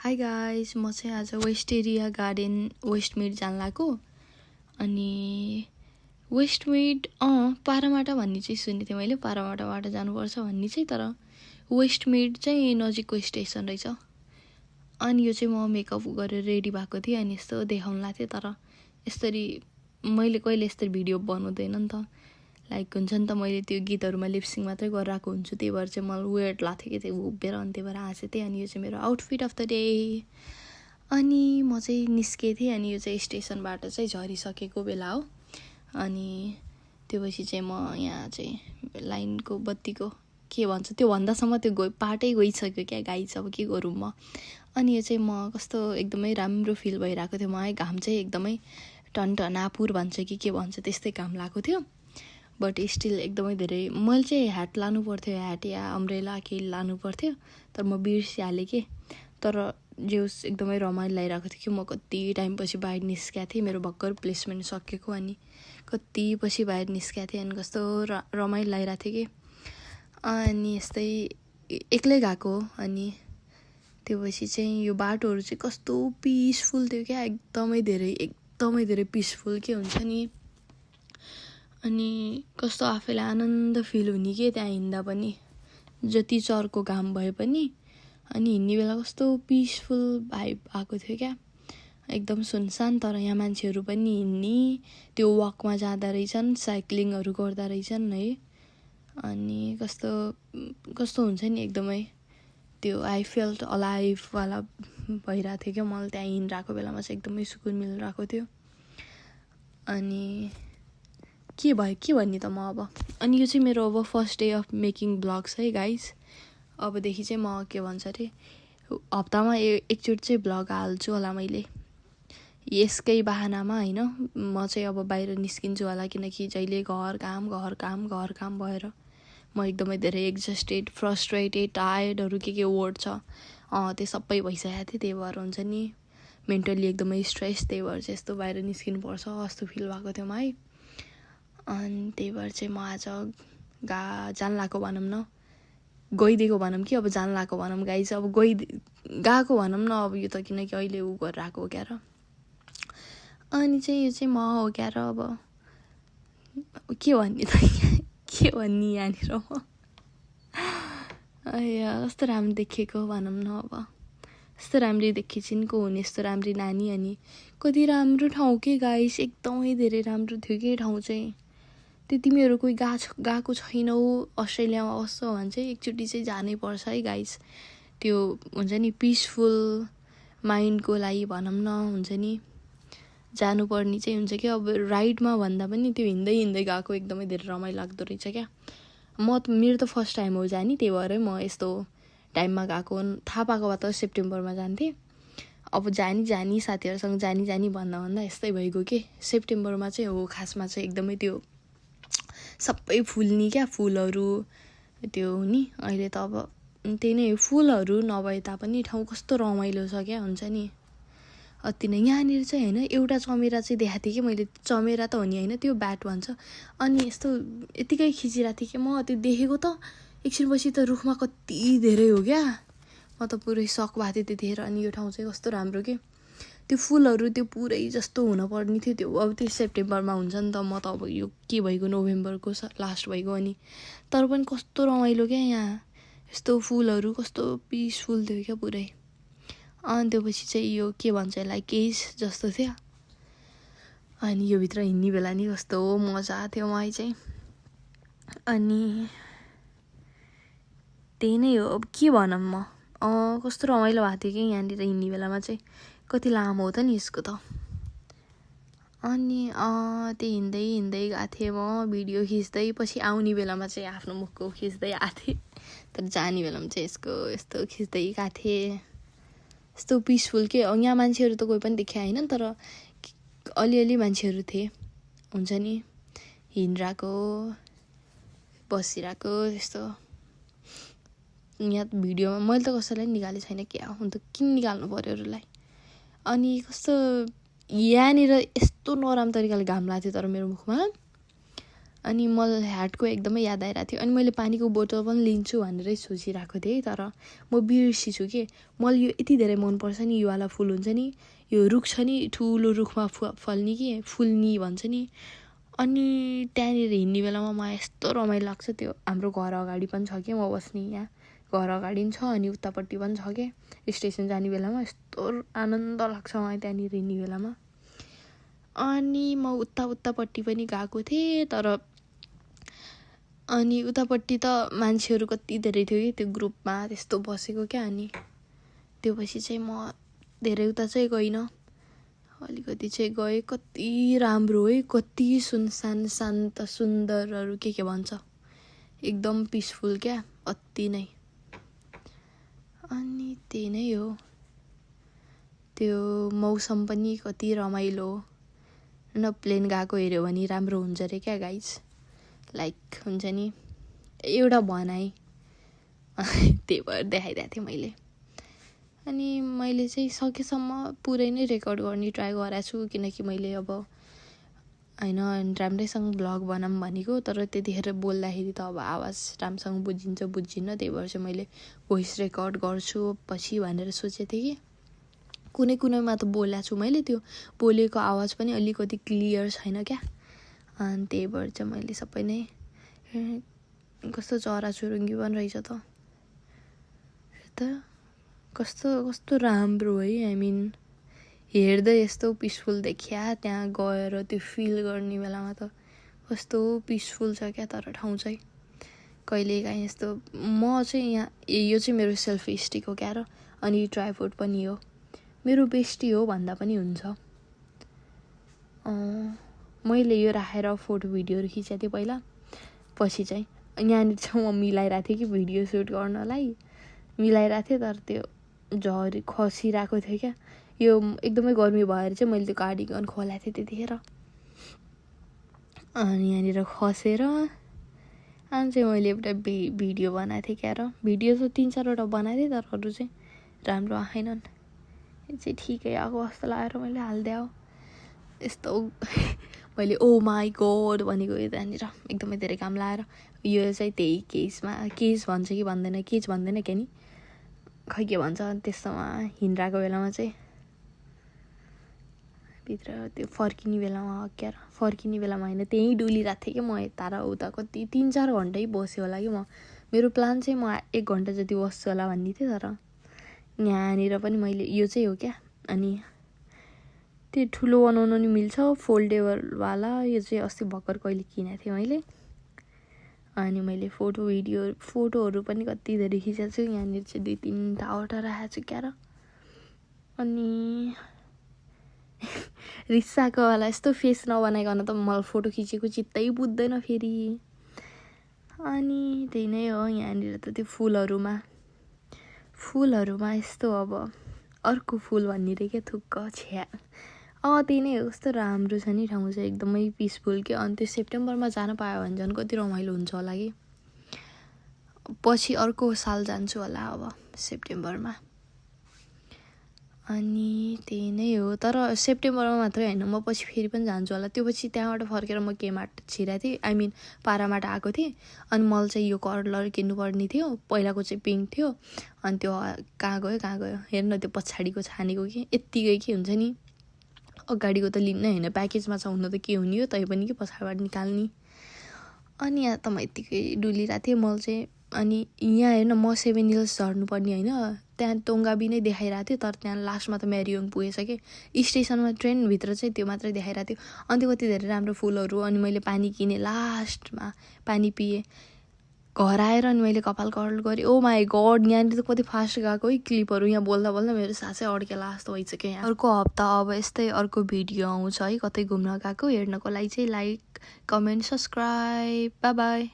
Hi guys, म चाहिँ आज वेस्ट एरिया गार्डन वेस्टमिड जान लागेको। अनि वेस्टमिड पारामाटा भन्ने चाहिँ सुनेको थिएँ मैले, पारामाटाबाट जानुपर्छ भन्ने चाहिँ, तर वेस्टमिड चाहिँ नजिकको स्टेसन रहेछ। अनि यो चाहिँ म मेकअप गरेर रेडी भएको थिएँ अनि यस्तो देखाउन लाग्थेँ, तर यसरी मैले कहिले यस्तरी भिडियो बनाउँदैन नि त। लाइक हुन्छ नि त, मैले त्यो गीतहरूमा लिपसिङ मात्रै गरिरहेको हुन्छु, त्यही भएर चाहिँ मलाई वेयर्ड लाग्थ्यो कि त्यो उभिएर, अनि त्यही भएर हाँसेँ थिएँ। अनि यो चाहिँ मेरो आउटफिट अफ द डे। अनि म चाहिँ निस्केँ थिएँ, अनि यो चाहिँ स्टेसनबाट चाहिँ झरिसकेको बेला हो। अनि त्यो पछि चाहिँ म यहाँ चाहिँ लाइनको बत्तीको के भन्छ त्यो भन्दासम्म त्यो पाटै गइसक्यो क्या गाइस, अब के गरौँ म। अनि यो चाहिँ म कस्तो एकदमै राम्रो फिल भइरहेको थियो मलाई। घाम चाहिँ एकदमै टनटनापुर भन्छ कि के भन्छ त्यस्तै घाम लागेको थियो, बट स्टिल एकदमै धेरै। मैले चाहिँ ह्याट लानु पर्थ्यो, ह्याट या अम्ब्रेला केही लानु पर्थ्यो, तर म बिर्सिहालेँ कि। तर जेउस एकदमै रमाइलो लागिरहेको थियो कि म कति टाइमपछि बाहिर निस्केको थिएँ, मेरो भर्खर प्लेसमेन्ट सकेको, अनि कति पछि बाहिर निस्केको थिएँ, अनि कस्तो रमाइलो लागिरहेको थियो कि। अनि यस्तै एक्लै गएको। अनि त्यो पछि चाहिँ यो बाटोहरू चाहिँ कस्तो पिसफुल थियो क्या, एकदमै धेरै पिसफुल के हुन्छ नि। अनि कस्तो आफैलाई आनन्द फिल हुने कि त्यहाँ हिँड्दा पनि, जति चर्को घाम भए पनि। अनि हिँड्ने बेला कस्तो पिसफुल भाइब आएको थियो क्या, एकदम सुनसान। तर यहाँ मान्छेहरू पनि हिँड्ने, त्यो वकमा जाँदा रहेछन्, साइक्लिङहरू गर्दा रहेछन् है। अनि कस्तो हुन्छ नि, एकदमै त्यो आई फेल्ट अलाइभवाला भइरहेको थियो क्या मलाई त्यहाँ हिँडिरहेको बेलामा चाहिँ, एकदमै सुकुन मिलिरहेको थियो। अनि के भन्ने त म अब। अनि यो चाहिँ मेरो अब first day of making blogs है गाइस। अबदेखि चाहिँ म के भन्छ अरे हप्तामा एकचोटि चाहिँ ब्लग हाल्छु होला मैले, यसकै बाहनामा होइन। म चाहिँ अब बाहिर निस्किन्छु होला, किनकि जहिले घर काम भएर म एकदमै धेरै एक्जस्टेड, फ्रस्ट्रेटेड, टायर्डहरू के वर्ड छ त्यो सबै भइसकेको थियो। त्यही भएर हुन्छ नि मेन्टल्ली एकदमै स्ट्रेस, त्यही भएर चाहिँ यस्तो बाहिर निस्किनुपर्छ जस्तो फिल भएको थियो मलाई। अनि त्यही भएर चाहिँ म आज जान लागेको भनौँ न, गइदिएको भनौँ कि अब जान लागेको भनौँ गाइस, अब गएको भनौँ न अब यो त, किनकि अहिले ऊ गरेर आएको हो क्या र। अनि चाहिँ यो चाहिँ म हो क्या र। अब के भन्ने त, के भन्ने यहाँनिर म कस्तो राम्रो देखेको भनौँ न। अब यस्तो राम्ररी देखिन्छन् को हुने, यस्तो राम्री नानी। अनि कति राम्रो ठाउँ के गाइस, एकदमै धेरै राम्रो थियो कि ठाउँ चाहिँ। त्यो तिमीहरू कोही गएको छैनौ अस्ट्रेलियामा बस्छौ भने चाहिँ एकचोटि चाहिँ जानै पर्छ है गाइस। त्यो हुन्छ नि पिसफुल माइन्डको लागि भनौँ न, हुन्छ नि जानुपर्ने चाहिँ हुन्छ क्या। अब राइडमा भन्दा पनि त्यो हिँड्दै गएको एकदमै धेरै रमाइलो लाग्दो रहेछ क्या। मेरो त फर्स्ट टाइम हो जाने, त्यही भएर म यस्तो टाइममा गएको। थाहा पाएको भए त सेप्टेम्बरमा जान्थेँ। अब जानी साथीहरूसँग जानी भन्दा यस्तै भइगयो कि सेप्टेम्बरमा चाहिँ हो खासमा चाहिँ एकदमै त्यो सबै फुल्ने क्या, फुलहरू त्यो हुने। अहिले त अब त्यही नै फुलहरू नभए तापनि ठाउँ कस्तो रमाइलो छ क्या, हुन्छ नि अति नै। यहाँनिर चाहिँ होइन एउटा चमेरा चाहिँ देखाएको थिएँ कि मैले, चमेरा त हो नि होइन, त्यो ब्याट भन्छ। अनि यस्तो यतिकै खिचिरहेको थिएँ कि म, त्यो देखेको त एकछिनपछि त रुखमा कति धेरै हो क्या। म त पुरै सक भएको थिएँ त्यतिखेर। अनि यो ठाउँ चाहिँ कस्तो राम्रो के, त्यो फुलहरू त्यो पुरै जस्तो हुनपर्ने थियो त्यो। अब त्यो सेप्टेम्बरमा हुन्छ नि त, म त अब यो के भइगयो नोभेम्बरको लास्ट भइगयो। अनि तर पनि कस्तो रमाइलो क्या यहाँ, यस्तो फुलहरू कस्तो पिसफुल थियो क्या पुरै। अनि त्यो पछि चाहिँ यो के भन्छ यसलाई, केस जस्तो थियो। अनि यो भित्र हिँड्ने बेला नि कस्तो मजा थियो मलाई चाहिँ। अनि त्यही नै हो, अब के भनौँ म। कस्तो रमाइलो भएको थियो कि यहाँनिर हिँड्ने बेलामा चाहिँ। कति लामो हो त नि यसको त। अनि त्यो हिँड्दै गएको थिएँ म, भिडियो खिच्दै। पछि आउने बेलामा चाहिँ आफ्नो मुखको खिच्दै आएको थिएँ, तर जाने बेलामा चाहिँ यसको यस्तो खिच्दै गएको थिएँ। यस्तो पिसफुल के। यहाँ मान्छेहरू त कोही पनि देखे होइन, तर अलिअलि मान्छेहरू थिए, हुन्छ नि हिँडिरहेको बसिरहेको त्यस्तो। यहाँ भिडियोमा मैले त कसैलाई पनि निकालेको छैन, क्या हुन त किन निकाल्नु पर्यो अरूलाई। अनि कस्तो यहाँनिर यस्तो नराम्रो तरिकाले घाम लाग्थ्यो तर मेरो मुखमा, अनि मलाई ह्याटको एकदमै याद आइरहेको थियो। अनि मैले पानीको बोतल पनि लिन्छु भनेरै सोचिरहेको थिएँ, तर म बिर्सिछु कि मलाई यो यति धेरै मनपर्छ नि, यो वाला फुल हुन्छ नि, यो रुख छ नि ठुलो रुखमा फल्ने कि फुल्नी भन्छ नि। अनि त्यहाँनिर हिँड्ने बेलामा मलाई यस्तो रमाइलो लाग्छ। त्यो हाम्रो घर अगाडि पनि छ कि म बस्ने यहाँ घर अगाडि पनि छ, अनि उतापट्टि पनि छ कि स्टेसन जाने बेलामा यस्तो आनन्द लाग्छ मलाई त्यहाँनिर हिँड्ने बेलामा। अनि म उतापट्टि पनि गएको थिएँ, तर अनि उतापट्टि त मान्छेहरू कति धेरै थियो कि त्यो ग्रुपमा त्यस्तो बसेको क्या। अनि त्यो पछि चाहिँ म धेरै उता चाहिँ गइनँ, अलिकति चाहिँ गएँ। कति राम्रो है, कति सुनसान शान्त सुन्दरहरू के भन्छ, एकदम पिसफुल क्या, अति नै। अनि त्यही नै हो, त्यो मौसम पनि कति रमाइलो न। प्लेन गएको हेऱ्यो भने राम्रो हुन्छ अरे क्या गाइज, लाइक हुन्छ नि एउटा भनाइ, त्यही भएर देखाइदिएको थिएँ मैले। अनि मैले चाहिँ सकेसम्म पुरै नै रेकर्ड गर्ने ट्राई गरेको छु, किनकि मैले अब होइन राम्रैसँग भ्लग बनाऊँ भनेको, तर त्यतिखेर बोल्दाखेरि त अब आवाज राम्रोसँग बुझिन्न, त्यही भएर चाहिँ मैले भोइस रेकर्ड गर्छु पछि भनेर सोचेको थिएँ कि कुनै कुनैमा त बोलेको छु मैले, त्यो बोलेको आवाज पनि अलिकति क्लियर छैन क्या। अनि त्यही भएर चाहिँ मैले सबै नै कस्तो चराचुरुङ्गी पनि रहेछ त कस्तो राम्रो है। आई मिन हेर्दै यस्तो पिसफुल देखिया, त्यहाँ गएर त्यो फिल गर्ने बेलामा त कस्तो पिसफुल छ क्या। तर ठाउँ चाहिँ कहिलेकाहीँ यस्तो म चाहिँ यहाँ यो चाहिँ मेरो सेल्फ स्टिक हो क्या, र अनि ट्राइपोड पनि हो, मेरो बेस्टी हो भन्दा पनि हुन्छ। मैले यो राखेर फोटो भिडियोहरू खिचेको थिएँ पहिला, पछि चाहिँ यहाँनिर चाहिँ म मिलाइरहेको थिएँ कि भिडियो सुट गर्नलाई मिलाइरहेको थिएँ, तर त्यो खसिरहेको थियो क्या। यो एकदमै गर्मी भएर चाहिँ मैले त्यो कार्डिगन खोलाएको थिएँ त्यतिखेर, अनि यहाँनिर खसेर अनि चाहिँ मैले एउटा भिडियो बनाएको थिएँ क्या। र भिडियो त 3-4वटा बनाएको थिएँ, तर अरू चाहिँ राम्रो आएनन्। यो चाहिँ ठिकै आएको जस्तो लागेर मैले हालिदिएँ हो यस्तो। मैले ओ माई गॉड भनेको यो त्यहाँनिर एकदमै धेरै काम लाएर। यो चाहिँ त्यही केस भन्छ कि भन्दैन, केच भन्दैन क्या नि, खै के भन्छ त्यस्तोमा हिँडिरहेको बेलामा चाहिँ भित्र त्यो फर्किने बेलामा होइन, त्यहीँ डुलिरहेको थिएँ कि म यता र उता। कति 3-4 घन्टै बस्यो होला कि म, मेरो प्लान चाहिँ म 1 घन्टा जति बस्छु होला भन्ने थिएँ, तर यहाँनिर पनि मैले यो चाहिँ हो क्या। अनि त्यो ठुलो बनाउनु नि मिल्छ फोल्डेबलवाला, यो चाहिँ अस्ति भर्खर कहिले किनेको थिएँ मैले। अनि मैले फोटोहरू पनि कति धेरै खिचेको छु। यहाँनिर चाहिँ 2-3वटा राखेको छु क्या। र अनि रिसाएको वाला यस्तो फेस नबनाइकन त मलाई फोटो खिचेको चित्तै बुझ्दैन फेरि। अनि त्यही नै हो, यहाँनिर त त्यो फुलहरूमा यस्तो अब अर्को फुल भन्ने रे क्या, थुक्क छ्या त्यही नै हो। कस्तो राम्रो छ नि ठाउँ चाहिँ, एकदमै पिसफुल के। अनि त्यो सेप्टेम्बरमा जान पायो भने झन् कति रमाइलो हुन्छ होला कि। पछि अर्को साल जान्छु होला अब सेप्टेम्बरमा। अनि त्यही नै हो, तर सेप्टेम्बरमा मात्रै होइन, म पछि फेरि पनि जान्छु होला। त्यो पछि त्यहाँबाट फर्केर म केमाट छिराएको थिएँ, आई मिन पारामाट आएको थिएँ। अनि मलाई चाहिँ यो कलर किन्नुपर्ने थियो, पहिलाको चाहिँ पिङ्क थियो। अनि त्यो कहाँ गयो हेर्न, त्यो पछाडिको छानेको कि यत्तिकै के हुन्छ नि, अगाडिको त लिन्न होइन, प्याकेजमा छ हुन त के हुने हो, तै पनि कि पछाडिबाट निकाल्ने। अनि यहाँ त म यत्तिकै डुलिरहेको थिएँ मैले चाहिँ। अनि यहाँ हेर्न, म 7 हिल्स झर्नुपर्ने होइन, त्यहाँ तोङ्गाबी नै देखाइरहेको थियो, तर त्यहाँ लास्टमा त म्यारियोङ पुगेछ कि। स्टेसनमा ट्रेनभित्र चाहिँ त्यो मात्रै देखाइरहेको थियो। अनि त्यो कति धेरै राम्रो फुलहरू। अनि मैले पानी किनेँ, लास्टमा पानी पिएँ, घर आएर अनि मैले कपाल कर्ल गरेँ। ओ माई गड, यहाँनिर त कति फास्ट गएको है क्लिपहरू। यहाँ बोल्दा मेरो सासै अड्केला जस्तो भइसक्यो। यहाँ अर्को हप्ता अब यस्तै अर्को भिडियो आउँछ है, कतै घुम्न गएको। हेर्नको लागि चाहिँ like, comment, subscribe, by by.